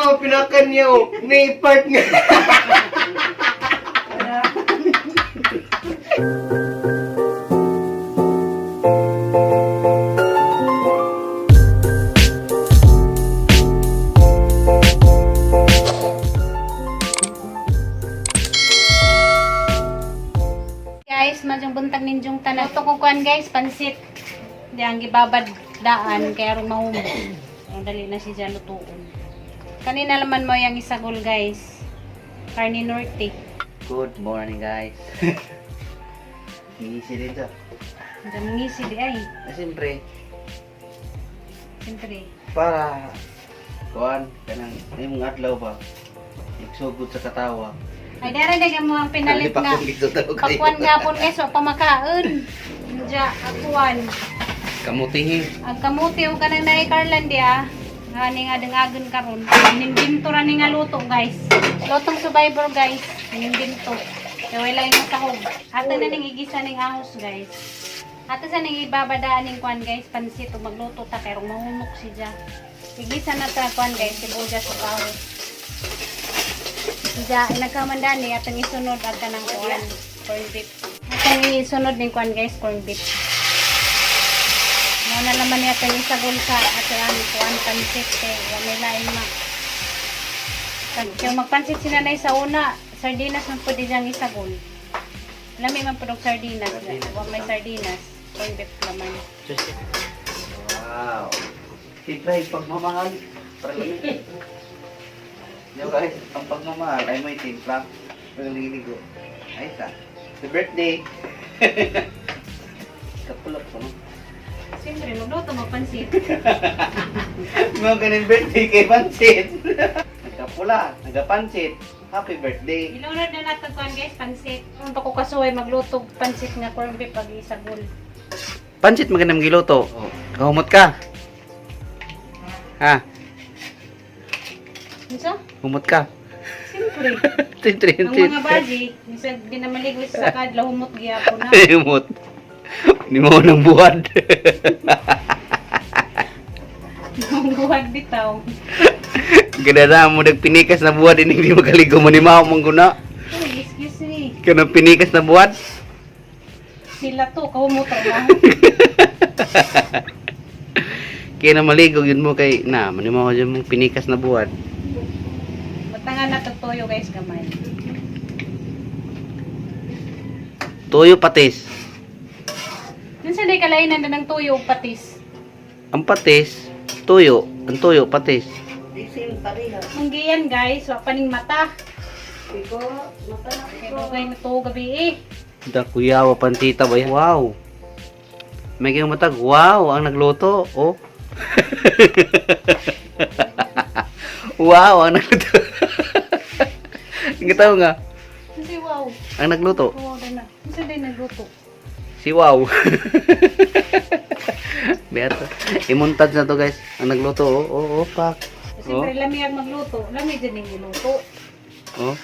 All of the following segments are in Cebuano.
Tanaw, pinakan niya oh. May part nga. Guys, madyong buntag ninjong tanan. Ito ko kuan guys, pansit. Di ang gibabad daan kaya aron mahumo. Ang dali na siya lutuon. Kanina laman mo yung isagol guys. Carne Norte. Good morning, guys. Ngisi dito. Diyan mangisi di ay. Ah, siyempre, Siyempre. Para kuan kanang imong adlaw ba igsugod sa katawa. Ay dara na mo ang pinalit nga. Akong gitutaw kayo. Pakuan nga pon guys, wa pa makaon. Diya, akuan. Kamutihi. Ang kamuti o kanang naay Carlan di ah. Hani nga dangagon karon. Nimbinto ra ni nga luto guys. Lotong survivor guys. Nimbinto. Kaya wala yung masahog. Ato na ning igisa ning ahos guys. Ato sa ning ibabadaan ning kuan guys pansit ug magluto ta kay mahumok si Ja. Igisa na ta kuan guys sibuyas ug ahos. Ja, nagkamanda ni atong isunod ang kanang kuan corn beef. Atong isunod ning kuan guys corn beef. Mao na naman niya tayo isagol sa ato ang kuan pansit kay wa may lain ma. Kaya magpansit si nanay sa una, sardinas man pud diyang isagol. Lami man pud og sardinas. Sardinas. Wa may sardinas, corn beef laman. Wow. Siyempre, pagmamahal. Para lang. Di ba guys, ang pagmamahal ay may timpla. Nagliligo. Ay ta. Happy birthday. Kapulok ko, no? Siyempre, magluto mo pansit. Mga ganun birthday kay Pansit. Nagkapula, nagapansit. Happy birthday. Ilunod na nato kuan guys, pansit. Kung pa ko kasuway magluto og pansit nga corn beef pag isagol. Pansit magandang giluto. Oh. Kahumot ka. Ha? Unsa? Humot ka. Siyempre. Siyempre, Ang mga baji, minsan di na maligo sa kadlaw humot gyapon na. Humot. Hindi mo nang buwad. Buhag bitaw. Ganara mo nagpinikas na buwad ini hindi makaligo mo ni mao mong guna. Uy, excuse me. Kanang pinikas na buwad. Sila to, kahumuto na. Kaya na maligo yun mo kay na manimo ko mong pinikas na buwad. Matangan na to toyo guys gamay. Tuyo patis. Minsan day kalainan na ng toyo ug patis. Ang patis, tuyo. Ang tuyo patis. Manggiyan guys, wa pa ning mata. Kay dugay na to gabi eh. Da kuyawa pantita ba yan? Wow. May kayong matag. Wow, ang nagluto. Oh. Wow, ang nagluto. Ang katawa nga. Kasi wow. Ang nagluto. Wow na. Minsan day nagluto. Si Wow. Beato. Imontage na to guys. Ang nagluto. Oh, oh, oh, pak. Oh, Siyempre lami ang magluto. Lami dyan yung giluto. oh.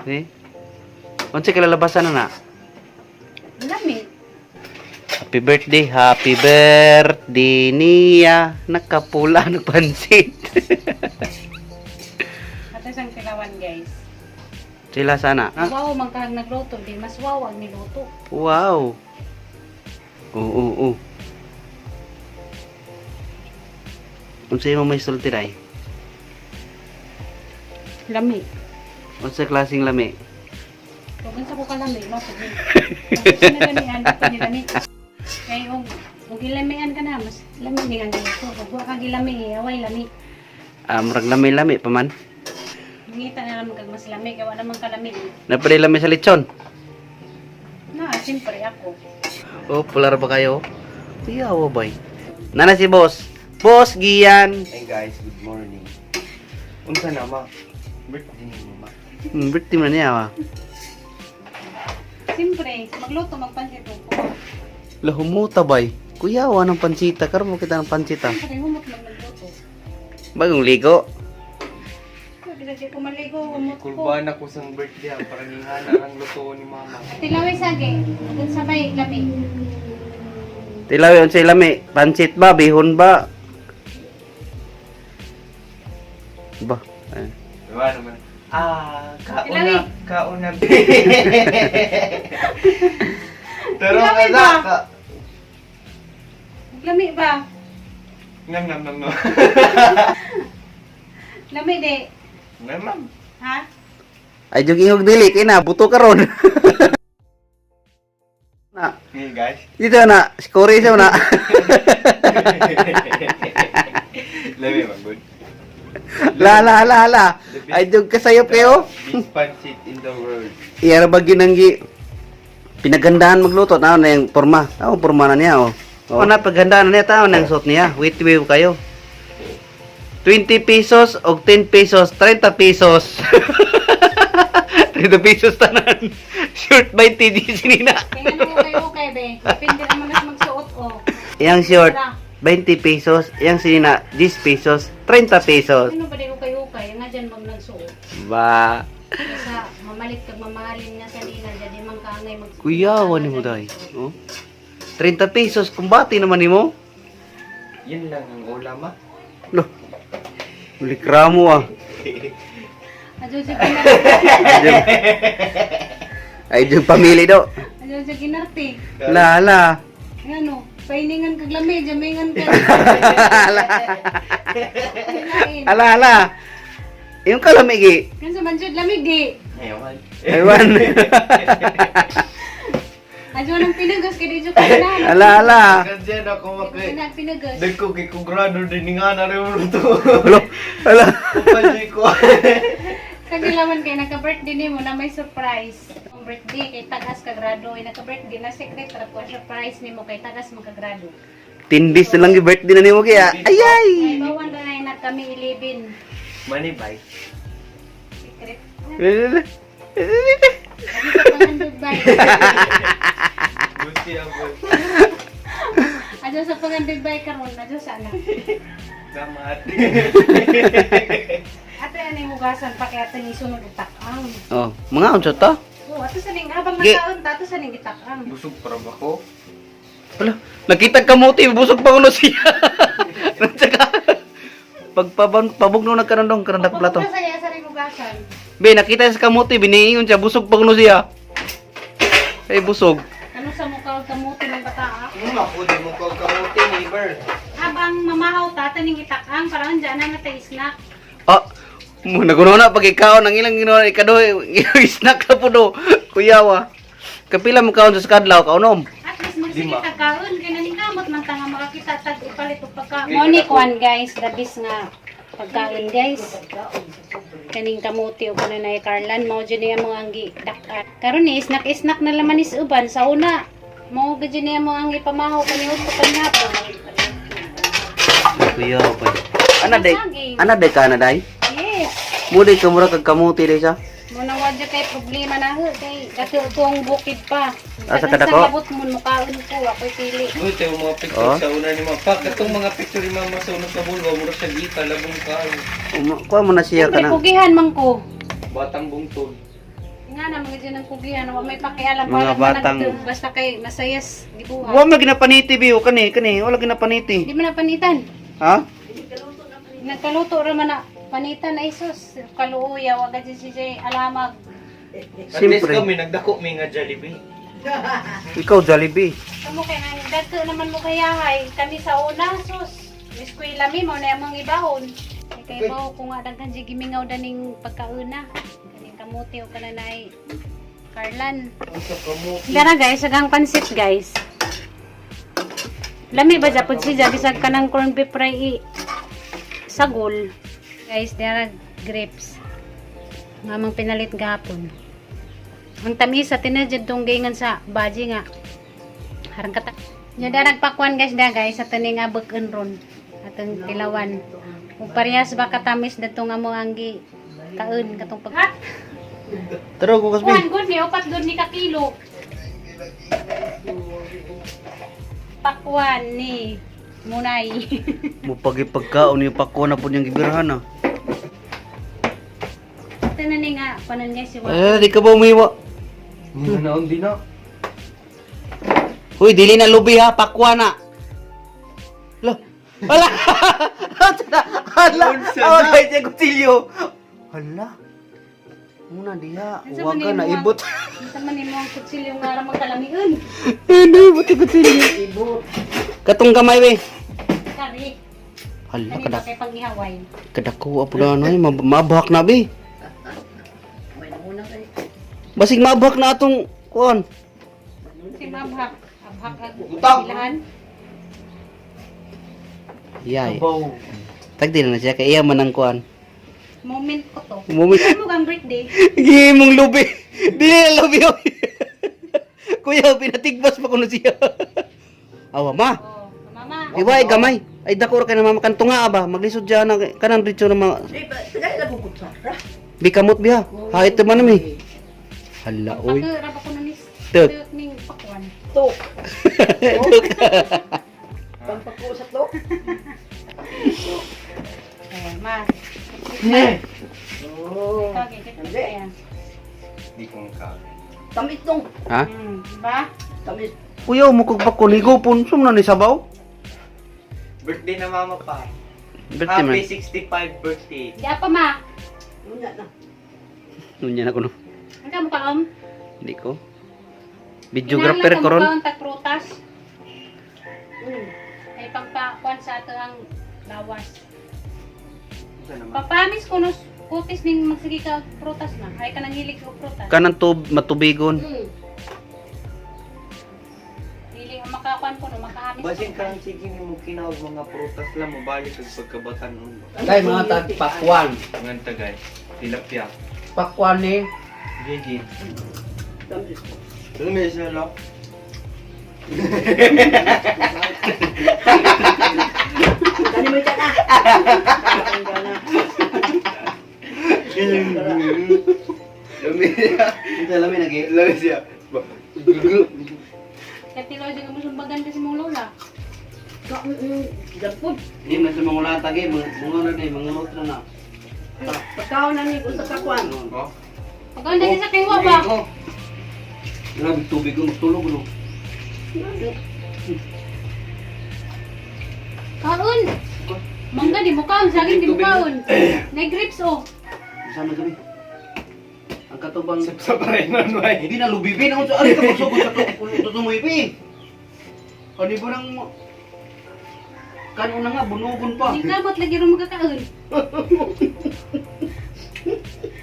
See? Unsa kalalabasan na na? Lami. Happy birthday niya. Nakapula ng pansit. Ato isang tilawan guys. Sila sana. Ah, Wow man kahag nagluto, di mas wow ang niluto. wow. Oo, oo. Unsa imong may sulti day? Lami. Unsa klaseng lami? Kung unsa ko kalami, mo pud ni. Kung nalamian, di pud ni lami. Kay og og gilamian ka na, mas lami ni ang giluto. Ug wa ka gilami, eh, away lami. Ah, murag lami-lami pa man. Mangita na naman kag mas lami, kay wa naman kalami. Napalay lami sa lechon. Na, siyempre ako. Oh, pular ba kayo? Kuyawa boy. Nana si boss. Boss Gian. Hey guys, good morning. Unsa na ma? Birthday ni ma. Birthday man niya ah. Siyempre, magluto magpansit ko. Lahumuta bay. Kuyawa ng pansita. Karon mo kita ng pansita. Siyempre, humot lang magluto. Bagong ligo. Pwede di ko maligo, humot ko. Kulban ako sang birthday ang para ningana ang luto ni mama. Tilaway sage, dun sa may lami. Tilawi unsay lami? Pansit ba? Bihon ba? Ba. Ay. Diba naman? Ah, kauna, Ilawi. kauna. Pero Ilawi nga ba? ka. Lami ba? Ngam ngam ngam ngam. Lami di. Ngam ngam. Ha? Ay jug ihog dili kay na buto karon. Na. Hey guys. Dito na, si Corey siya na. Lami man good. La la la la. Ay jug kasayop kayo. Best pancit in the world. Iyara ba ginanggi pinagandaan magluto na na yung porma. Ah, porma na niya oh. Oh, na paghandaan na niya tao na yung suot niya. Wait wait kayo. 20 pesos og 10 pesos, 30 pesos. 30 pesos tanan. Short 20 di sinina. Kaya nga okay okay be. Depende naman nas magsuot oh. Yang short 20 pesos, yang sinina 10 pesos, 30 pesos. Ano ba di okay okay nga dyan mag nagsuot. Ba. Kaysa mamalit kag mamahalin nga sa nina jadi man kaangay magsuot. Kuya, ni mo day. Oh. 30 pesos kumbati naman nimo. Yun lang ang ulam ah. Lo. Likramo ah. Adyo sa ginarte. Ay, yung pamili do. Adyo sa ginarte. La la. Ano, painingan kag lami, jamingan ka. Lain. Ala ala. Yung kalamigi. Kan sa manjud lamig di. Ewan. Ewan. Adyo nang pinagas kay di jud ka na. Ala ala. Kasi ako maki. Nang pinagas. Dagko kay kugrado din nga na rin mo to. Alo. Ala. Kupalji ko. Sa gilaman kay naka-birthday nimo na may surprise. Ang birthday kay tagas ka grado, ay naka-birthday na secret ra ko ang surprise nimo kay tagas mo ka grado. Tindis na lang yung birthday na nimo kaya. Ayay. Ay bawan ra na kami 11. Money buy. Secret. Ano sa pangandog bay? Buti ako. Adyo sa pangandog bay karon, adyo sa anak. Salamat. Ate ani hugasan pa kay ato ni sunod itakang. Oh, mga unsa ta? Oh, ato sa ning habang Gi- nakaon ta ato sa ning itakang. Busog para ba ko? Ala, nakita kamuti busog pa kuno siya. Tsaka pagpabang pabugno na karon dong karon dak plato. Pagpapula sa iya sa ning hugasan. Be, nakita sa kamuti biniingon siya busog pa kuno siya. Ay busog. Ano sa mukha og kamuti ng bata? Ano ako di mo kag kamuti neighbor. Habang mamahaw ta taning itakang para andyan na natay snack. Ah, mo naguno na pag ikaw nang ilang ginawa ikado snack na po do. Kuyawa. Kapila mo kaon sa kadlaw kaunom. At least magsige Lima. tag kaon kay naning kamot man ta nga makakita tag ipalit og pagkaon. Mo ni kuan guys, the best nga pagkaon guys. Kaning kamuti og kanunay Carlan mao jud niya mo ang gidak-an. Karon ni snack-snack na laman is uban sa una. Mao gid niya mo ang ipamahaw kani udto kanhapon. Kuyawa pa. Ana day. Ana day ka na day. Yes. Mo day ka mura kag kamuti day sa. Mo na wa jud kay problema na ho kay dako ko ang bukid pa. Ah, sa Tagan kadako? labot mo mukaon ko ako'y pili. Uy, tayo mga picture Oh. sa una ni Mama. Pak, katong mga picture ni Mama sa una sa bulwa, mura siya gita, labong kayo. Kuha mo na siya Siyempre, kana. kugihan man ko. Batang bungtod. Nga na, mga dyan ang kugihan. Wa may pakialam. Mga Parang batang- Basta kay masayas gibuhat. Wa man ginapaniti bi kani kani wala ginapaniti. Di mo na panitan. Ha? Nagkaluto ra man na. Panitan ay sus. Kaluoya, wag dyan si Jay alamag. At least Siyempre. kami, nagdako mi nga Jollibee. Ikaw Jollibee. Kamo kay nang dagko naman mo kayahay. Kami sa una, sus. Eskwela mi, mo na among ibahon. Kay kay bawo ko nga daghan di gimingaw daning pagkauna. Kaning kamuti o kananay Carlan. Ang sa kamuti. Dara guys, sagang pansit guys. Lami ba japod siya bisag kanang corn beef fry i sagol. Guys, dara grapes. Nga mang pinalit gahapon. Ang tamis sa tinadjud tong gayngan sa baji nga. Harang kata. Nya dara pakwan guys da guys sa tani nga bek-en ron. Atong tilawan. Ug parehas ba katamis dadto nga mo ang gi kaon katong pag. Ha? Tara ko kasbi. Kuan good ni upat good ni ka kilo. Pakwan ni Munay. Mo pagipagkaon yung pakwa na po niyang gibirahan ah. Ito na ni nga panon guys si Eh, di ka ba umiwa? Hindi na naon din na. Hoy, dili na lubi ha, pakwa na. Lo, Hala! Hala! Unsa Awa na? guys, yung kutsilyo. Hala. Muna diha. Unsa Huwag man ka nimo na ibot. Unsa man nimo ang kutsilyo nga ra magkalamiun. Ano, ibot yung kutsilyo. Ibot. Katong gamay we. Kari. Hala, Kani ba kadak kay pagihaway? kadako apo na noy, mabahak na be. May nauna kay. Basig mabahak na atong kuan. Si mabhak. Abhak ag Utang. ilahan. Yay. Sabaw. Tagdi na na siya kay iya man ang kuan. Moment ko to. Moment. Ano mo ang birthday? Gihimong lubi. Dili na lubi. Oy. Kuya, pinatigbas pa kuno siya. Awa ma. Oh, mama. Iway gamay. Ay dako ra kay na mama kanto nga ba. Maglisod diyan na kanang diretso na mga Di ba, tagay na ko kutsara. di kamot biya. Hait man nami. Hala oy. Pagka ra ba ko nis. Tuk. Tuk ning pakwan. Tok. Tuk. Pampako sa tok. Eh, ma. Ne. Oh. Kage kit kaya. Di ko makaon. Tamis dong. Ha? Ba? Tamis. Kuya, mukog pa ko ligopon sum na ni sabaw. Birthday na mama pa. Birthday man. Happy 65 birthday. Di pa ma. Una na. Nunya na kuno. Ang ka mukaon? Hindi ko. Videographer ko ron. Kinahanglan ka mukaon tag prutas. Ay pagpakuan sa ato ang lawas. Unsa naman? Papamis ko no kutis ning magsige ka og prutas na. Ay ka nang hilig og prutas. Kanang tub matubigon. Dili ang makakuan ko no makahamis. Basin ka sige nimo kinawag mga prutas lang mobalik ug pagkabatan-on. Kay mga tag pakwan. Nganta guys. Tilapia. Pakwan ni. Gigi. Tamis. Ano may siya lo? Kani mo na. Lami siya. Ito lami nagi. Lami siya. Kaya tilo siya mo sumbagan kasi mong lola. Japod. Hindi man sa mga ulata gi, mga na ni, mga na na. Pagkaon na ni ko sa kakwan. Oh. Pagkaon dali sa kingwa ba? Grabe tubig ko magtulog no. Kaon. Mangga di mo kaon, saging di mo kaon. Nay grapes oh. Sama kami. Ang katubang Sa parenan way. hindi na lubibin ang sa ari ka magsugod sa tutumoy pi. Ano ba nang kan una nga bunugon pa. Ning kamot lagi ro magkakaon.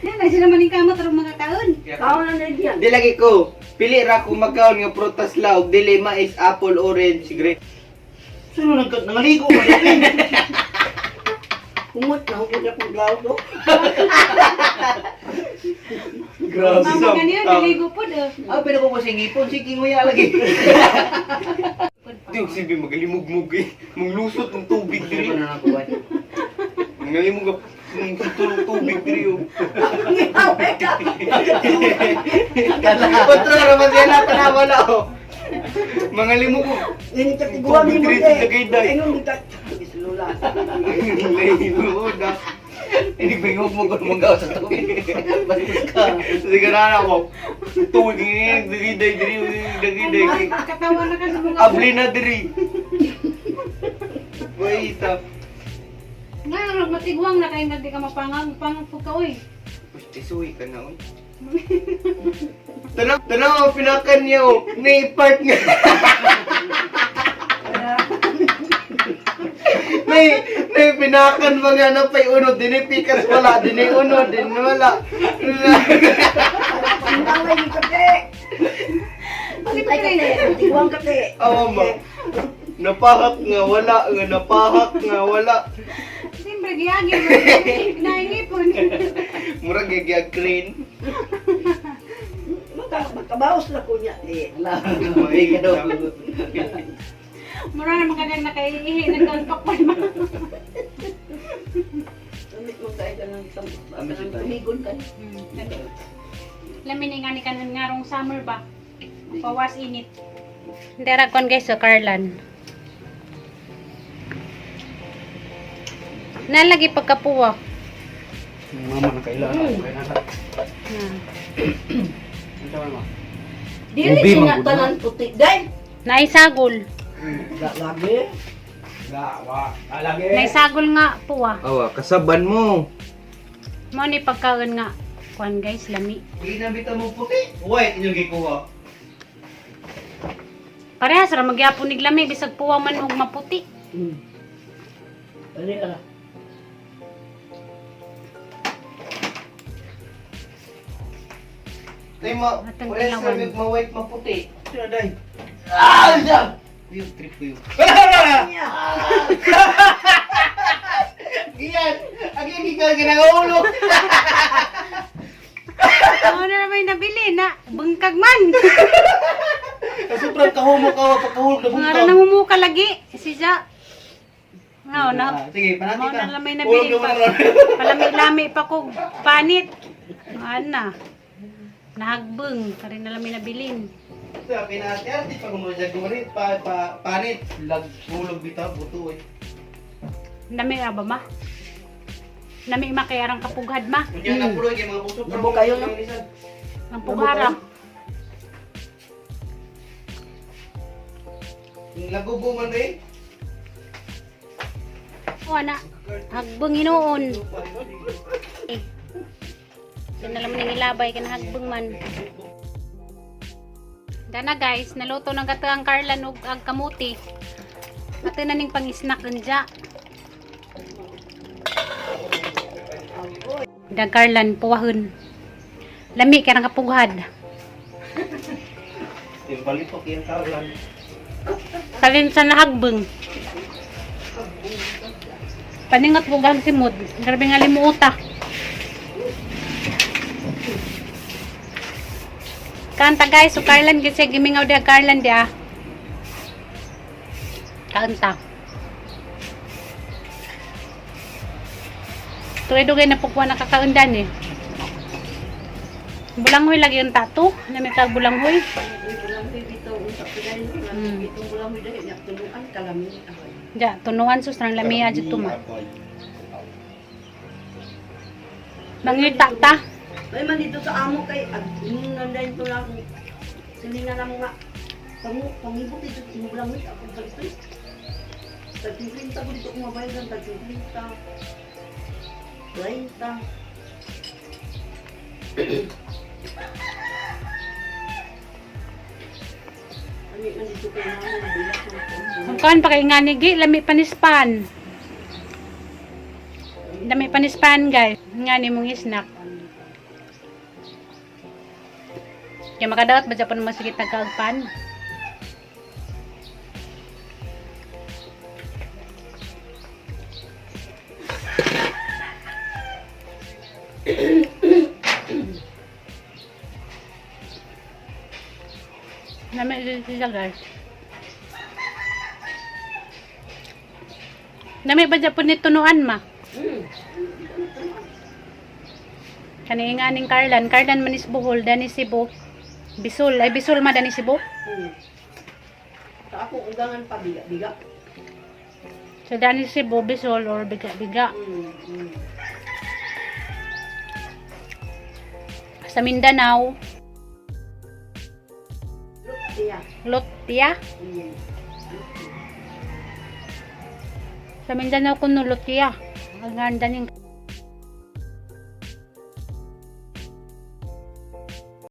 Yan na sila maning kamot ro magkakaon. Kaon na ni diyan. Di lagi ko. Pili ra ko magkaon nga prutas la og dili mais, apple, orange, grape. Sino nang nangaligo ka rin? Kumot na ko na kong gaw do. Grabe. Mama ganyan naligo pod oh. Ah, pero ko kasi ngipon sige nguya lagi. Pod pa. Di og sibi magalimugmug eh. Manglusot ng tubig diri. Ano na ako bay? Mangalimog ng tutulong tubig diri oh. Patro ra man siya na tanawa na oh. Mangalimog. Ini katiguan ni mo. Tubig diri sa Tagaytay. Ingon kita Lola. Layo na. Hindi bingog mo kung manggaw sa tubig. Bastos ka. Sige na ako. Tubig ni diri diri diri diri. Katawa na kasi mga Abli na diri. Wait up. Nga ro matigwang na kay nga di ka mapangang pang ka oy. Pustisuy ka na oy. Tanaw, tanaw ang pinakan niya oh. Nay-part nga. Nay, nay pinakan ba nga na pay uno, dinipikas wala, dini uno, dini wala. Ang ni kate. Antay kate, tiguan kate. Awa ma. Napahak nga wala, nga napahak nga wala. Siyempre giyagi mo. Naingipon. Murag gagag crane. Maka makabaos na ko niya eh. Wala, may ka daw. Mura naman ka na nakaiihi ng kalpakpan ma. Tamit mo tayo ka ng Tamis tayo. tumigon ka. Lamin nga ni kanon nga rong summer ba. Pawas init. Dara kon guys so Carlan. Nalagi pagkapuwa. Mama na kailangan. Kailangan. Ano ba? Dili Ubi, siya man, tanan puti day. Naisagol. Lagi. Naisagol nga puwa. Awa, kasaban mo. Mo ni pagkaon nga kuan guys, lami. Ginabita mo puti. White inyong gikuha. Parehas ra magyapon nig lami bisag puwa man og maputi. Bali ara. Tay ma, Atang parehas kilawan. kami ma-white maputi. Sino day? Ah! Siya! Yung trip ko yun. Giyan! Agin ikaw ginagaulo! Ano na may nabili na bangkag man. Sobrang kahumo ka wa pagkahulog na Mga bungkag. ra nangumuka lagi si Ja. No, na. Ah, sige, panati Mao ka. na lang may nabili Hulog pa. naman ron. Palami-lami pa ko panit. Ana. Nahagbeng kari na lang may nabilin. Sa pinati-ati pa kung siya gumarit pa, pa panit lag hulog bitaw buto eh. Nami ra ba ma? Nami ma kay arang kapughad ma. Unya na pulo kay mga puso Labo kayo, no? Ang pughara. Yung lagubo man rin. O ana, hagbeng hinuon. Eh. Sino lang ning ilabay kay nahagbeng man. Dana guys, naluto ng gato ang Carlan ug ang kamuti. Ato na ning pang-snack anja. Da Carlan puwahon. Lami kay nang kapughad. Yung balitok yung karlan. Kalin sa nahagbeng. Paningot bugang simod. Grabe nga limuota. Kanta guys, so Carlan kasi gimingaw dia Carlan dia. Kanta. Tuloy dugay na pugwa nakakaundan eh. Bulanghoy lagi yung tato. Nami tag bulanghoy. Uy, bulang bito unsa pa dahil. Itong bulang dahil nya tuluan kalami. Ja, tunuan sus nang lamia jud tuma. Mangita ta. Ay man dito sa amo kay ag nan dahil to lang. Silingan na mo nga. Pangu pangibot dito sa bulang ako palito. Tag 50 ko dito kung mabayaran tag 50. 30. Ano man dito kay mama bilak ko. Ang kuan pa kay nganigi lami panispan. Lami panispan guys. Ngani mong snack. Kaya makadaot ba Japan masigit nagkaagpan? Lami siya guys. Nami ba Japon ni tunuan ma? Kani nga ning Carlan, Carlan manis Bohol, dani Cebu. Bisol, ay Bisol ma dani Cebu. Sa ako ugangan pa biga-biga. So dani Cebu, Bisol or biga-biga. Sa Mindanao, Lutia. Lutia. Sa Mindanao kuno Lutia. Ang ganda ning